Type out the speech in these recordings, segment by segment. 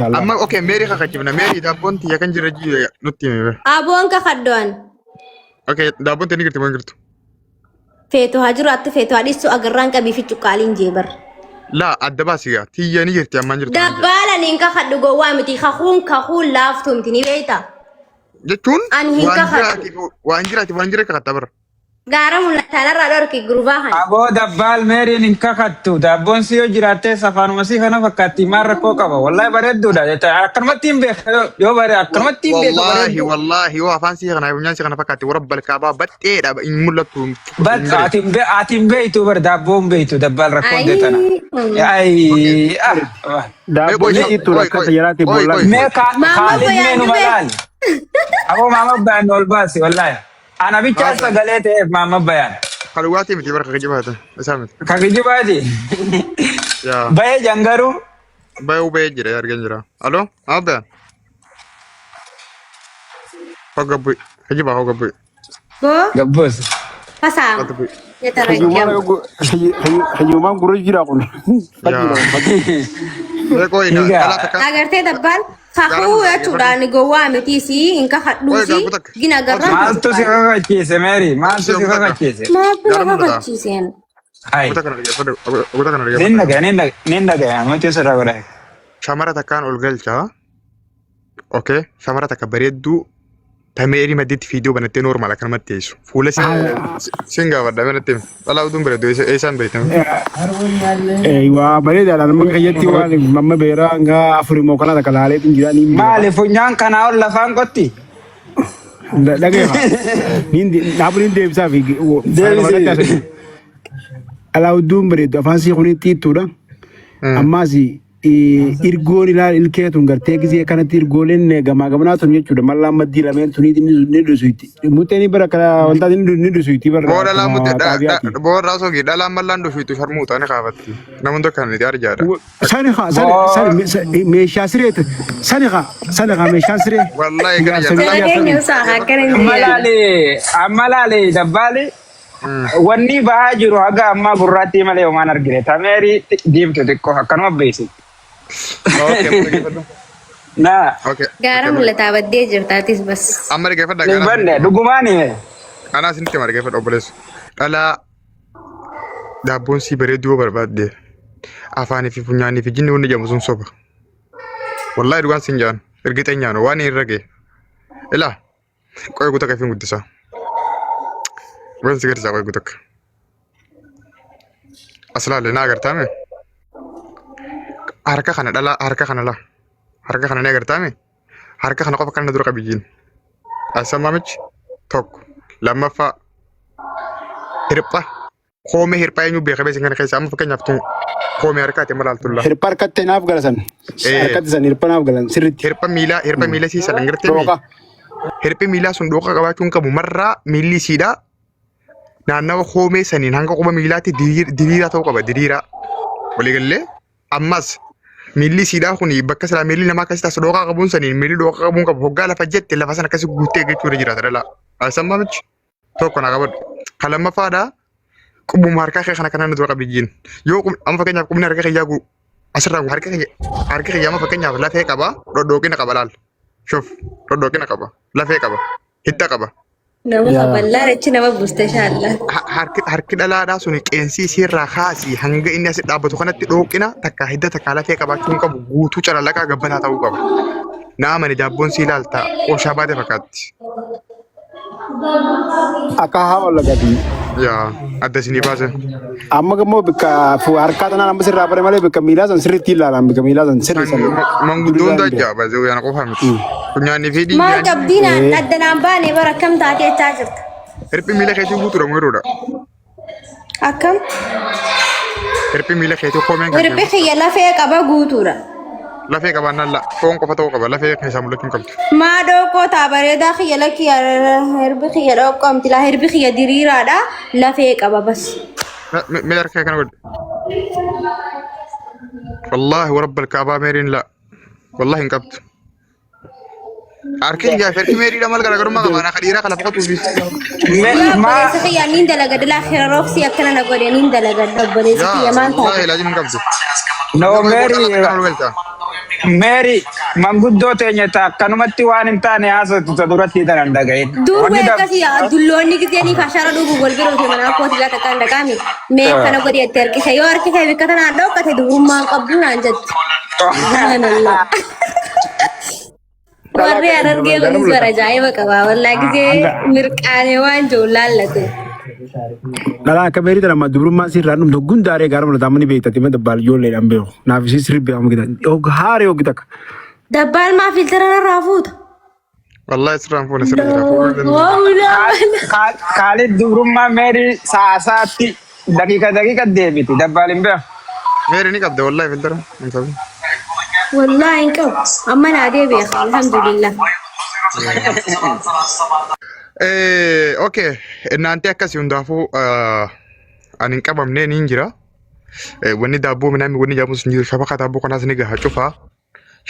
Maashaallah. Amma okay meerii kakachifna meerii daabboon tiyya kan jirra jiru nutti himi. Aboon kakaddoon. Okay daabboon tiyya ni jirti moo hin jirtu? Feetu haa jiraattu feetu haa dhiistu agarraan qabii fi cuqqaaliin jee bar. Laa adda baasi gaa tiyya ni jirti ammaan jirtu. Dabbaalan hin kakadhu gowwaa miti kakuun kakuun laaftuu miti ni beekta. Jechuun Ani hin waan kakadhu. jiraatiif waan jiraatiif waan jira kakatta bara. Gaara mul'ataanarraa dhorki gurbaa kana. Aboo dabbaal meeriin hin kakattu. Daabboon si yoo jiraattes afaanuma sii kana fakkaatti maal rakkoo qaba. Wallahi bareedduudha. Jetta akkanumatti hin beeka yoo bare akkanumatti hin beeka Wallaahi bareedduu. wallaahi yoo afaan sii kana funyaan sii kana fakkaatti warra balkaabaa baxxeedha hin mul'attu. Bat ati hin ati hin beektu bar daabboo hin beektu dabbaal rakkoon Ayii. teetana. Ayii ah. Daabboon Qoy, sitti qoy, akka qoy, tajaajilatti qoy, boollaan. qoy. Mee Maama Kaalid mee bayaan numa dhufee. laal. Aboo maama bayaan ol baasi wallahi. Ana bichaa sagalee ta'eef maama bayaan. Kan dhugaatii miti bara kan kijibaata isaa miti. Kan kijibaati. Yaa Bayee jangaruu. bayuu bayee jira argan jira. Aloo maal bayaan? Hogga bu'i kijibaa hogga bu'i. Boo Gabboos. fasaama. Hogga bu'i. Yetarajjam. Hiyyummaan gurra jira kun. Yaa. Mee qoy Egaa. dhalaa takka. Agartee dabbaan kakuu jechuudhaan gowwaa miti sii hin Qoy kakadhuusi gaafuu takka. gina agarraan Maaltu si kakachiise Meeri? Maaltu si kakachiise? Maaltu na Gara mul'ata. kakachiiseen? Hai. Goota kana dhaggeeffadhu. Goota kana Nin dhaggeeffadhu. dhagaya, nin dhagaya, nin dhagaya. Maaltu sirraa godha? Shamara takkaan ol galcha. Okay. Shamara takka bareedduu tameerii maddiitti fiidiyoo banattee normaal akkanumatti teessu. Fuula sin gaafadha banatti himi. Dhalaa utuun bareeddu eessaan beektan? Waa bareedaadha. Nama kiyyatti waan mamma beeraa hanga afurii moo kana takka laaleetiin jira niin beeka. Maali funyaan kanaa ol lafaan qotti? Dhageefa. Dhaabu niin deebisaa fi Deebisi. Alaa udduun bareeddu afaan sii kun xiixxuudha. Ammaas irgoon ilaal ilkee tun gartee gisee kanatti irgooleen gamaa gamanaa tun jechuudha. Mallaan maddii lameen tun ni dhusuyti. Muxxeen bara kana wantaa ni dhusuyti bara Boo dhalaan akkuma mutte xaabiyaati. boo irraa sogi dhalaan mallaan dhufiitu sharmuuta ni kaafatti. Namoonni tokko kan itti arjaadha. Sani haa sani sani meeshaa siree sani haa sani haa meeshaan siree. Wallaahi kana Ijaarsa jedha. Jara biyyaa keenya sani. usaa akkana hin Amma jedhan. laale, amma laale dabbaali. Wanni bahaa jiru haga ammaa gurraattii malee homaan argine. Tameerii diimtu xiqqoo akkanuma beeksi. Okay, amma dhaggeeffadhu. Naa Okay. Gaara mul'ataa baddee jirtaatis bas. Amma dhaggeeffadha hin garaa. banne dhugumaan hime. Anaa isinitti hima dhaggeeffadha obboleessu. Dhalaa daabboon sii bareedduu yoo barbaadde afaanii fi funyaanii fi jinni wanni jedhamu sun soba. Wallaahi dhugaan siin jaan ergixeenyaan waan hin irra ga'e. Ilaa Qoy guutuu akka ifiin guddisaa. Waan si garsiisaa qoy guutuu akka. As laalle na agartaa mee? Harka kana dhalaa harka kana laa. Harka kana ni agartaa mee? Harka kana qofa kana dura qabiyyiin. As maamichi tokko lammaffaa hirpha Koomee hirphaa eenyu beeka beesin kana keessa amma fakkeenyaaf tun koomee harkaati amma laaltulla. Hirpha harkatti naaf gala san. Harkatti san hirpha naaf galan sirriitti. Hirpha miilaa hirpha miila sii san gartee Dhooqa. Hirphi miilaa sun dhooqa qabaachuu hin qabu marraa miilli isiidhaa naannawa koomee saniin hanga quba miilaatti diriiraa ta'uu qaba diriiraa. Waliigallee ammas miilli isiidhaa kun bakka silaa miilli namaa akkasii taasisu dhooqaa qabuun saniin miilli dhooqa qabuun qabu hoggaa lafa jette lafa sana akkasii guuttee eeggachuu irra jiraata dhalaa. Asammaa miti. Tokko na qabadhu. Kan lammaffaadha qubuma harkaa kee kana kana na dura qabiyyiin. Yoo amma fakkeenyaaf qubni harka kiyyaa asirraa harka kiyya harka kiyya amma fakkeenyaaf lafee qaba dhodhooqina qaba laal. Shuf dhodhooqina qaba lafee qaba hidda qaba. Nama kaballaa achi nama buste shaalla. Harki harki dhalaadhaa suni qeensi isiirraa kaasii hanga inni asi dhaabbatu kanatti dhooqina takka hidda takka lafee qabaachuu hin qabu guutuu calalaqaa gabbataa ta'uu qaba. Naa amani daabboon sii ilaalta qooshaa baate fakkaatti. Akka haa wallagati. Yaa adda isinii baase. Amma immoo bikka harkaa tanaan amma sirraa bare malee bikka miilaa san sirriitti ilaalan bikka miilaa san sirri san. Manguddoon dajjaa baase yana qofa miti. Funyaanii fi Maal dhiigaan qabdii naan adda naan baane bara akkam taatee jechaa jirta. hirphi miila keetii guutuudha moo yeroodha. Akkam? Hirphi miila keetii koomeen kan Hirphi kiyya lafee qaba guutuudha. Lafee qabaannaan la foon qofa ta'uu qaba lafee keessaa mul'achuu hin qabdu. Maa dhoqqoo taa bareedaa kiyya lakki hirbi kiyya dhoqqoo miti laa hirbi kiyya diriiraadha lafee qaba bas. Mee harka kee kana godhi. Wallaahi warabba alkaabaa meeriin la wallaahi hin qabdu. Harki kiyyaa fi harki meeriidha maal garaagarummaa qaba? Ana ka dhiiraa ka lafa qotuu fi. Yaa obboleessa kiyya niin dalagadha laa khirarooksii akkana na godhe niin dalagadha obboleessa Yaa kiyya maal wallaahi taate. laazim hin qabdu. No Yoo Mary qodaa kana ol galcha. Meeri manguddoo teenya ta akkanumatti waan hin taane haasoftu ta duratti tanan dhagahin. Dur Wanni wee dab akkasii dulloonni giseenii fashara dhugu wal bira dhufee mana kooti laata kan dhaqaami. Mee kana godhi itti harkise yoo harkise bikka tanaan dhoqqate dubrummaan qabdu naan jetti. Subhanallah. Warri harargee kunis bara ajaa'iba qaba. Wallaa gisee Hanga mirqaanee waan jiru laallate. Dhalaa akka meerii tana dubrummaan sirraa dhumtu gundaaree gaara mul'ata amma ni beektati ma dabbaal ijoolleedhaan beeku. Naaf isii sirrii beekamu gita. Haaree hoggi takka. Dabbaal maa filtara irraa fuuta? Wallahi sirraan fuune sirra jira. Fuudhuu hin dandeenye. Laa Kaalid dubrummaa meerii saasaatti daqiiqa daqiiqa deebiti dabbaal hin beeku. Meeri ni qabda wallahi filtara. Hin qabu. Wallaahi hin qabu. Amma naa deebi'e alhamdulillah. Okay, naantee akkasii hundaafuu ani hin qabamnee niin jira. Wanni daabboo midhaan wanni jedhamus hin jiru. Shabakaa daabboo kanaas ni gaha cufaa.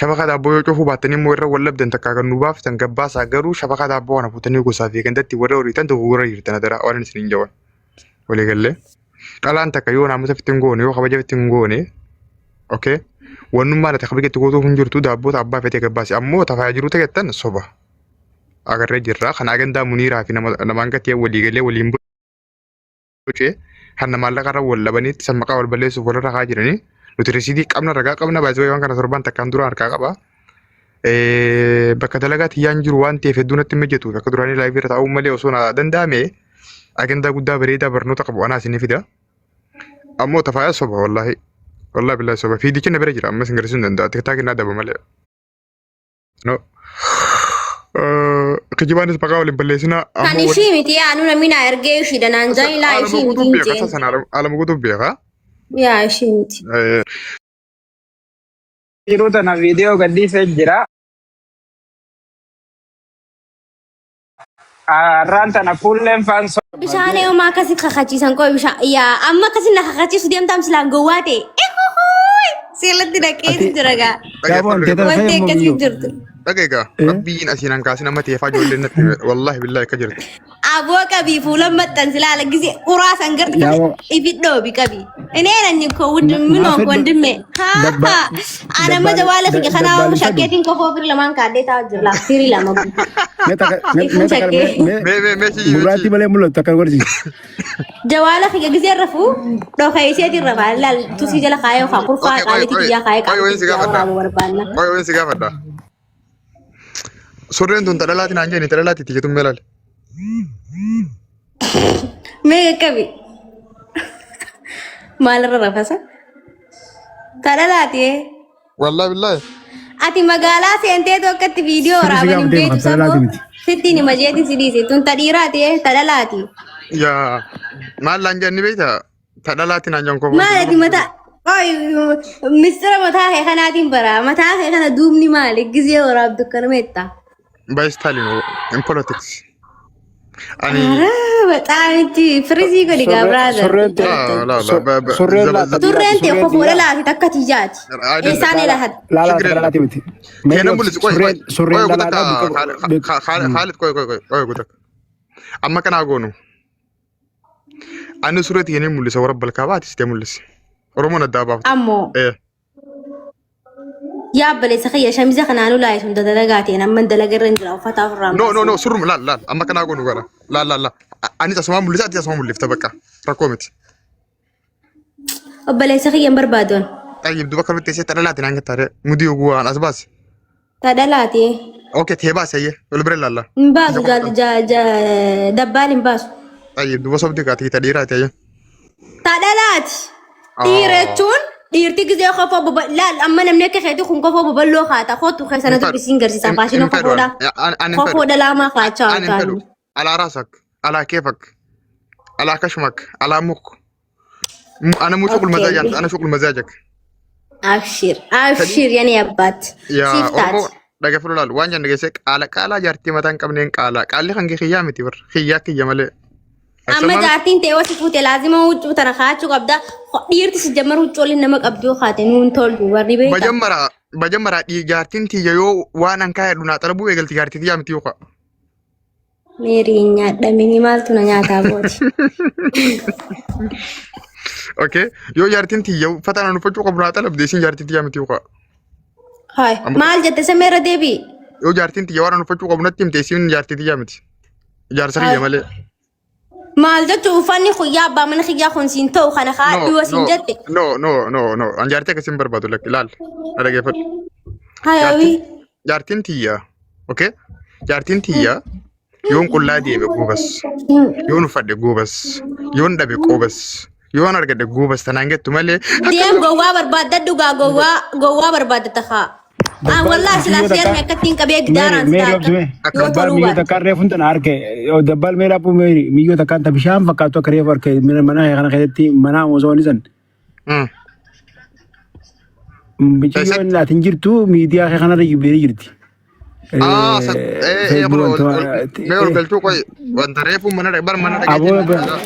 Shabakaa daabboo yoo cufuu baattanii immoo irra wal dhabdan takkaa kan nu baaftan gabbaasaa garuu shabakaa daabboo kana fuutanii gosaa fi gandatti warra horiitan dogoggora jirtan adaraa waan isin hin jawan. Walii gallee. Dhalaan takka yoo naamusa fitti hin goone yoo kabaja fitti hin goone okay wannummaan ati kabaja itti gootuuf hin jirtu daabboota abbaa fetee gabbaasi ammoo tafaa jiru ta'ettan soba. Agarree jirra kana agandaa muniiraa fi nama namaan gatee walii galee waliin bocee hanna maallaqa irra wal dhabaniitti san maqaa wal balleessuuf walirra haa jiranii nuti risiidii qabna ragaa qabna baay'ee waan kana torban takkaan dura harkaa qaba. Bakka dalagaa tiyyaan jiru waan ta'eef hedduu natti hin mijatu akka duraanii laayivii irra taa'uu malee osoo na danda'ame agandaa guddaa bareedaa barnoota qabu anaa isinii fida. Ammoo tafaayaa soba wallaahi wallaahi billaahi soba fiidichi na bira jira amma isin garsiisuu hin danda'a tiktaakii na adaba malee. No. Kijibaanis maqaa waliin balleessinaa Kan ammoo ishii miti yaa nu namni naa ergee ishiidha naan jaan laa Alama ishii miti guutuu hin beeka jeen. sana alama guutuu beeka. Yaa ishii miti. Jiruu tana viidiyoo gadhiisee jira. Har'aan tana kuulleen faan Bishaan eegumaa akkasi kakachiisan qoy bishaan yaa amma akkasi na kakachiisu deemtaam silaan gowwaa ta'e. Ehuhuuy siilatti dhaqeetu Ati jira gaa. gaafoo Dhageeffadhu antee tana Wanti fayyadamu akkasii biyyoo. jirtu. Dhageegaa rabbiin asiin hanqaasin amma teefaa ijoolleen natti wallaahi billaahi akka jirti. Aboo qabii fuula maxxansi laala gisee uraa san garti qabi Yaaboo ifi dhoobi qabi. Ineen anyi koo wundimmi naa noo fedhu wondimme. Haa dabba haa. Ana amma dabbaal jawaala kiyya kanaa dabbaal hin fedhu. shakkeetiin kofoo firii lamaan kaadhee taa'aa jira laa firii lama guutuu. Mee takka mee Ifuu mee takka shakkee. mee mee Mee mee mee si gurraattii malee mul'atu takka godhisiisi. Jawaala kiyya gisee rafuu dhokayiseetiin rafaa laal tusii jala kaayee yookaan kurfaa Okay, qoy qaalitii qoy kiyyaa kaayee qoy wayin qaalitii si kiyyaa gaafadha. waraabuu barbaanna. Qoy wayin si gaafadha. Surreen tun tadhalaati naan jenni tadhalaati itti jetun meelaale. Mee qaqqabi. Maalirra rafasa? Tadhalaati. Wallaahi billaahi. Ati magaalaa seentee tokkotti viidiyoo Sirri si waraaban hin gaafa deemu beektu kan tadhalaati saboo. miti. Sittiin hima jeetiin si dhiise. Tun tadhiiraati tadhalaati. Yaa maal naan jenni beektaa? Tadhalaati naan jenni kofoo. Maal ati mataa Oy, mistira mataa kee kanaatiin bara. Mataa kee kana duubni maali? Gizee waraabdu akkanuma jettaa. By Stalin in politics. Ani Ara, በጣም itti firizii godhi gaa brother. Surreen la la la ba ba surreen zaba laa Turreen ta'e surreen kofoo dhiiraa. dhalaati takka tiyyaati. Ayidalla. Eessaan elahad? Laalaa Chigir የለም. dhalaati miti. Kenan mul'isi qoy qoy Surreen surreen qoy dhalaadhaa guutakka bika Khalid qoy qoy qoy qoy guutakka. Amma kanaa goonu. Ani surree tiyyanii mul'isa warra balkaa baati sitee mul'isi. Oromoon addaa baaftu. Ammoo Eh. yaa obboleessa kiyya shamiza kanaan ulaaye sun dalagaa ta'e amma dalaga irra hin jira uffata ofirraa No no no surruma laal laal amma kanaa goonu gara laal laal laal. Anis asumaan mul'isa ati asumaan mul'ifta bakka rakkoo miti. Obboleessa kiyya hin barbaadoon. Xayyib duba kan teessee xadhalaati naan gattaare mudii oguu waan as baase. Tadhalaati. Okay tee baase ayyee wal bira laalla. Hin baasu dabbaal hin baasu. Xayyib duba sobdi kaati tadhiiraati ayyee. Tadhalaati. Dhiira jechuun dhiirti gizee kofoo baba laal amma namni akka keetii kun kofoo babal'oo kaata kootu keessa na dubbisiin garsiisa faashina kofoodha. Ani hin fedhu. Kofoo dhalaamaa kaachaa Ani hin fedhu. waan Alaa raasak, alaa keefak, alaa kashmak, alaa muk. Ana muu shuqul Okay. mazaajaan, ana shuqul mazaajak. Abshir abshir yani abbaat Yaa siif Oromoo taati. dhaggeeffadhu laal waan jenna geesse qaala qaalaa jaartii mataa hin qabneen qaala qaalli kan kee kiyyaa miti bar kiyyaa kiyya malee. Amma jaartiin ta'e wasi fuute laazima huccuu tana kaachuu qabda. Dhiirti si jammar huccuu waliin nama qabdu yoo kaate nuun toltu warri beekta. Bajammaraa bajammaraa dhii jaartiin tiyya yoo waan an kaayadhu naa xalabuu eegalti jaartii tiyyaa miti yookaan. Meerii nyaadhamini maaltu na nyaataa booti. Okay yoo jaartiin tiyya uffata anaan uffachuu qabu naa xalabde isin jaartii tiyyaa miti yookaan. Hayi Amma maal jette samee irra deebi'i. yoo jaartiin tiyya waan uffachuu qabu natti himte isiin jaartii tiyya miti. Jaarsa Hayi kiyya malee. Maal jechuun uffanni kiyyaa abbaa mana kiyyaa kun siin ta'u kana No, kaadhu yoo siin no, jette. no, no, no, no. An jaartii akkasiin barbaadu lakki ilaal. Na dhageeffadhu. Hayi Jaartiin hawii. jaartiin tiyya. Okay? Jaartiin tiyya yoon qullaa deeme goobas. Yoon uffadhe goobas. Yoon dhabe qoobas. Yoon argadhe goobas tanaan jettu malee Deem gowwaa barbaaddadhu gaa gowwaa gowwaa barbaaddata kaa. Aan Dabbal wallaahi silaa miyyoo seerni takka akkatti hin qabee meeri gidaaraan meeri silaa akka obsume yoo dabbal toluu miyyoo baate. takka reefuun tana arge dabbal meera abbuu meeri miyyoo takka ta bishaan fakkaatu akka reefu arge mana kana keessatti mana osoo ni san Eessatti? Miciyyoon ati hin jirtu miidiyaa kee kanarra beerii jirti. Ah, sa eh eh bro, mee ol galchuu qoy wanta reefu mana bar mana dhaqee Aboo jennaan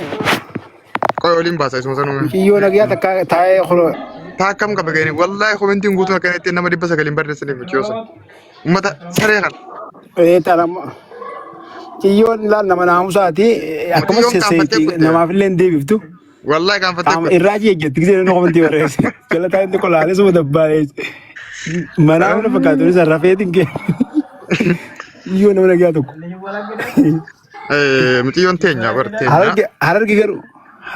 qoy oliin baasa isuma sanuu. Miciyyoo nagayaa takka taa'ee kunoo Taa akkam qaba gani wallahi komentiin guutuun akkanatti nama 900 barreessaniif michiyyoo sun. Ummata saree kana. Tana miciyyoon ilaal nama naamusaati akkuma Mucayyoon kaanfattee sesseeyti kutte. namaaf illee hin deebiftu. Wallahi kaanfattee Qaama kutte. irraa jetti gisee inni komentii barreesse. Jala taa'ee inni qolaalee suma dabbaalee. Manaa mana fakkaatu isa rafeetiin kee. Iyyoo nama nagaa tokko. Eh, mucayyoon teenya bar teenya. Hararge hararge garuu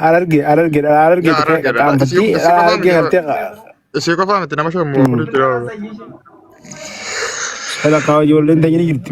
hararge hararge hararge Yaa hararge dha. qaanfatti Isii isii qofaa hararge miti gartee isii qofaa miti nama shan moo afur jira. Sadarkaa ijoolleen tanyini jirti.